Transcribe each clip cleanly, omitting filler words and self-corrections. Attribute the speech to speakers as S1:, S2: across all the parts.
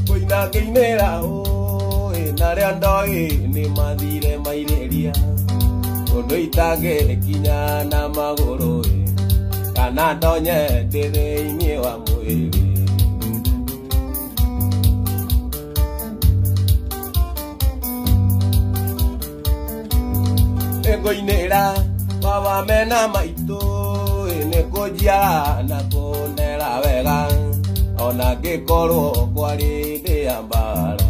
S1: Ngũina ngĩinĩra ũĩ na arĩa ndoĩ nĩ mathire mairĩria ũndũ itangĩkinya na magũrũ ĩ kana ndonye ndĩ thĩinĩ wa mwĩrĩ. Nĩngũinĩra baba mena maitũ ĩ nĩ kũnjiara na kũndera wega ona ngĩkorwo kwarĩ ndĩ ya mbara.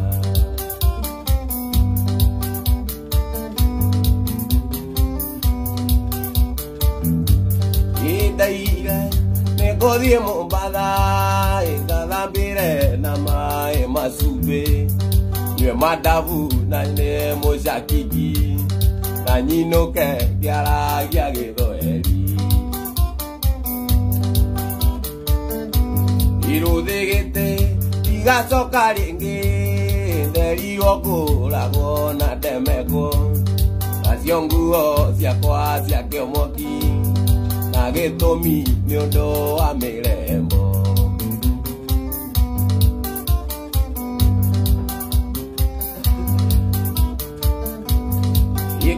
S1: Ĩndaire nĩngũthiĩ Mombatha ĩ ngathambĩre na maĩ ma cumbĩ nyue mandabu na nĩ mũcakiki na nyinũke ngĩaragia gĩthweri. Irũthĩ gĩtĩ ndigacoka rĩngĩ nderirwo ngũragwo na ndemekwo nacio nguo ciakwa cia kĩomoki na gĩtũmi nĩ ũndũ wa mĩrembo.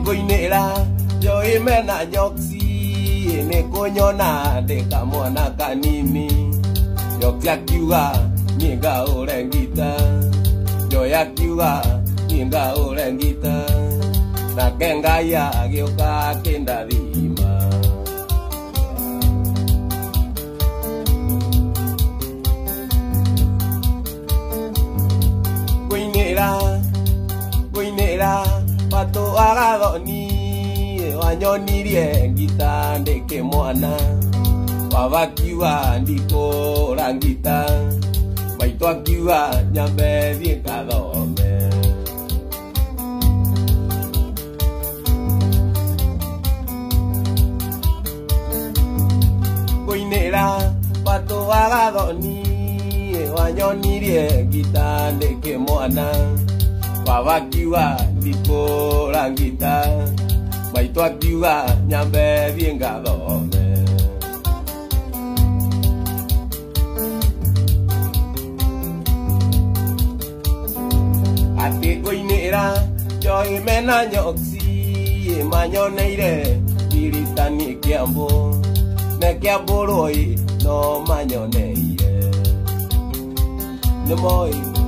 S1: Ngũinĩra njoĩ mena njoksi nĩ kũnyona ndĩ kamwana kanini njoksi akiuga niĩ ngaũre ngita njoĩ akiuga niĩ ngaũre ngita nake Ngai agĩũka akĩndathima. Ngũinĩra ngũinĩra Matũ agathoni wanyonirie ngita ndĩ kĩmwana baba akiuga ndikũra ngita maitũ akiuga nyambe thiĩ ngathome. Ngũinĩra Matũ agathoni wanyonirie ngita ndĩ kĩmwana baba akiuga ndikũra ngita maitũ akiuga nyambe thiĩ ngathome. Atĩ ngũinĩra njoĩ mena njoksi manyoneire iritani Kĩambu ne Kĩambũrwo ĩ no manyoneire nĩmoĩ.